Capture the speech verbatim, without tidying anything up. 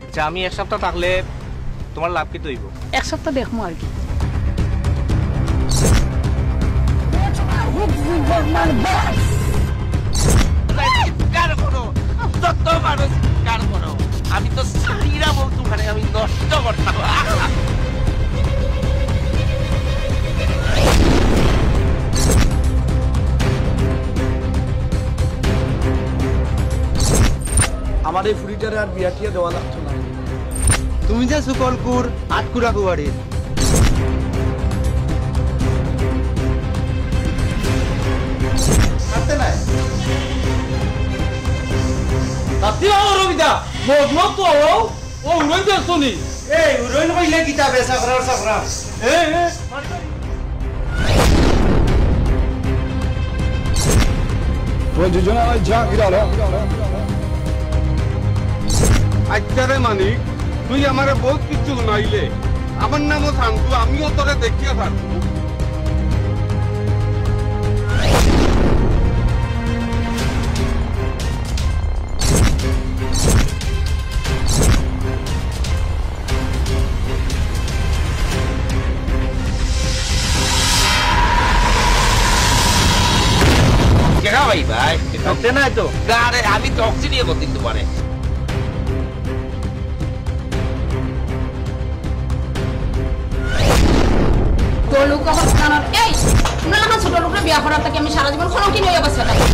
আচ্ছা, আমি এক সপ্তাহ থাকলে তোমার লাভ কিতা অইবো? এক সপ্তাহ দেখমু আর কি। চিৎকার করো, যত মানুষ চিৎকার করো, আমি তো সারিয়া বলতে পারে আমি নষ্ট করতাম। আমার এই ফুরিটারে আর বিয়া টিয়া দেওয়া লাগতো না। তুমি যে সুকলকুর আটকুরা কুয়ারির। কাটতে নাই। কাটতে না, ও রবিদা, মজনু তো ও, ও উড়াই দে শুনি। এই উড়াই কইলে কিতা বেচা করার চাকরা? এ, এ। প্রযোজনা জাগিরালা। আচ্ছা রে মানিক, তুই আমারে বহুত কিছু হুনাইলে। আমার নামও শান্তু, আমিও তোরে দেখিয়া থাকবো। কেডা ভাই ভাই? ঢুকতে নাই তো। আরে, আমি টক্সি নিয়ে বলতেন তোমারে। তো লোক আবার জানার, এই, তোমরা এখন ছোট লোকরা বিয়া করার থাকি আমি সারা জীবন কোনো কি নিয়ে বসে থাকি।